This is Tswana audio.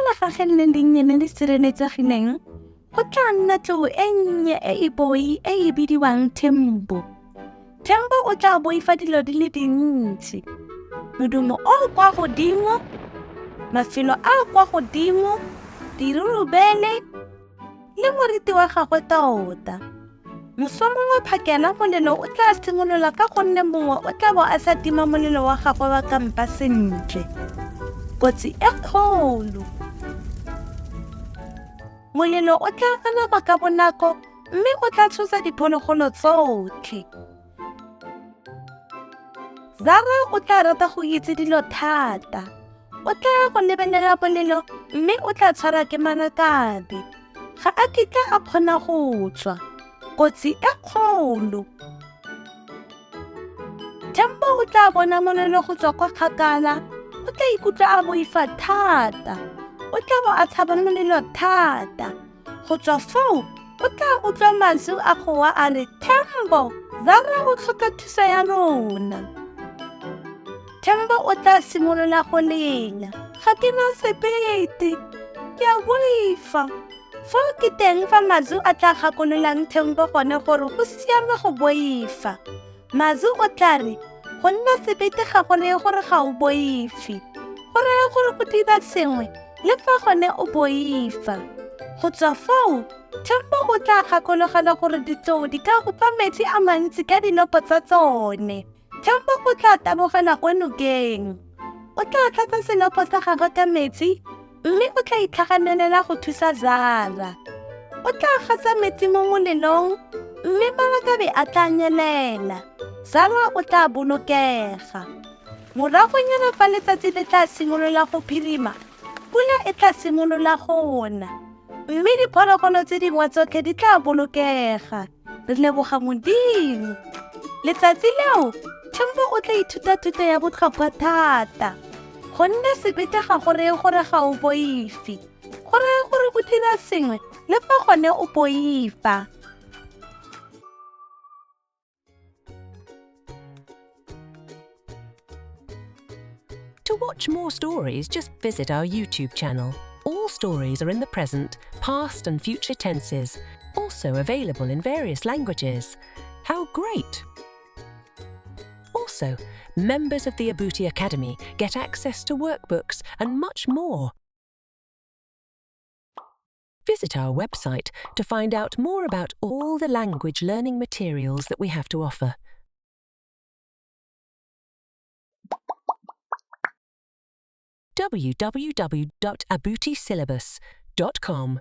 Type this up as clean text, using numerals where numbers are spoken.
legageng le lennye le le sireletsegileng go tla nna tlou e nnye e e boi e e bidiwang Thembo. Thembo o tla boifa dilo di le dintsi. Modumo o o kwa godimo, mafelo a a kwa godimo, dirurubele le moriti wa gagwe tota. Moso mongwe phakela molelo o tla simolola ka gonne mongwe o tla bo a sa tima molelo wa gagwe wa kampa sentle. Kotsi e kgolo. Molelo o tla anama ka bonako mme o tla tshosa diphologolo tsotlhe. Zara o tla rata go itse dilo thata. O tla ya go lebelela molelo mme o tla tshwarwa ke malakabe. Ga a kitla a kgona go tswa. Kotsi e kgolo. Thembo o tla bona molelo go tswa kwa kgakala. O tla ikutlwa a boifa thata. O tla bo a tshaba molelo thata. Go tswa foo, o tla utlwa mantswe a goa a re, Thembo, Zara o tlhoka thuso ya rona. Thembo o tla simolola go lela. Ga ke na sebete. Ke a boifa. Foo ke teng fa Mazu a tla gakololang Thembo gone gore go siame go boifa. Mazu o tla re, Go nna sebete ga go reye gore ga o boife. Go raya gore go dira sengwe le fa gone o boifa. Go tswa foo, Thembo o tla gakologelwa gore ditlou di ka gopa metsi a mantsi ka dilopo tsa tsone. Thembo o tla tabogela kwa nokeng. O tla tlatsa selopo sa gagwe ka metsi mme o tla itlhaganelela go thusa Zara. O tla gasa metsi mo molelong mme malakabe a tla nyelela. Zara o tla bolokega. Moragonyana fa letsatsi le tla simolola go phirima, pula e tla simolola go na mme diphologolo tse dingwe tsotlhe di tla bolokega. Re leboga Modimo. Letsatsi leo, Thembo o tla ithuta thuto ya botlhokwa thata. Go nna sebete ga go reye gore ga o boife. Go raya gore o dira sengwe le fa gone o boifa. To watch more stories, just visit our YouTube channel. All stories are in the present, past, and future tenses, also available in various languages. How great! Also, members of the Abuti Academy get access to workbooks and much more. Visit our website to find out more about all the language learning materials that we have to offer. www.abutisyllabus.com.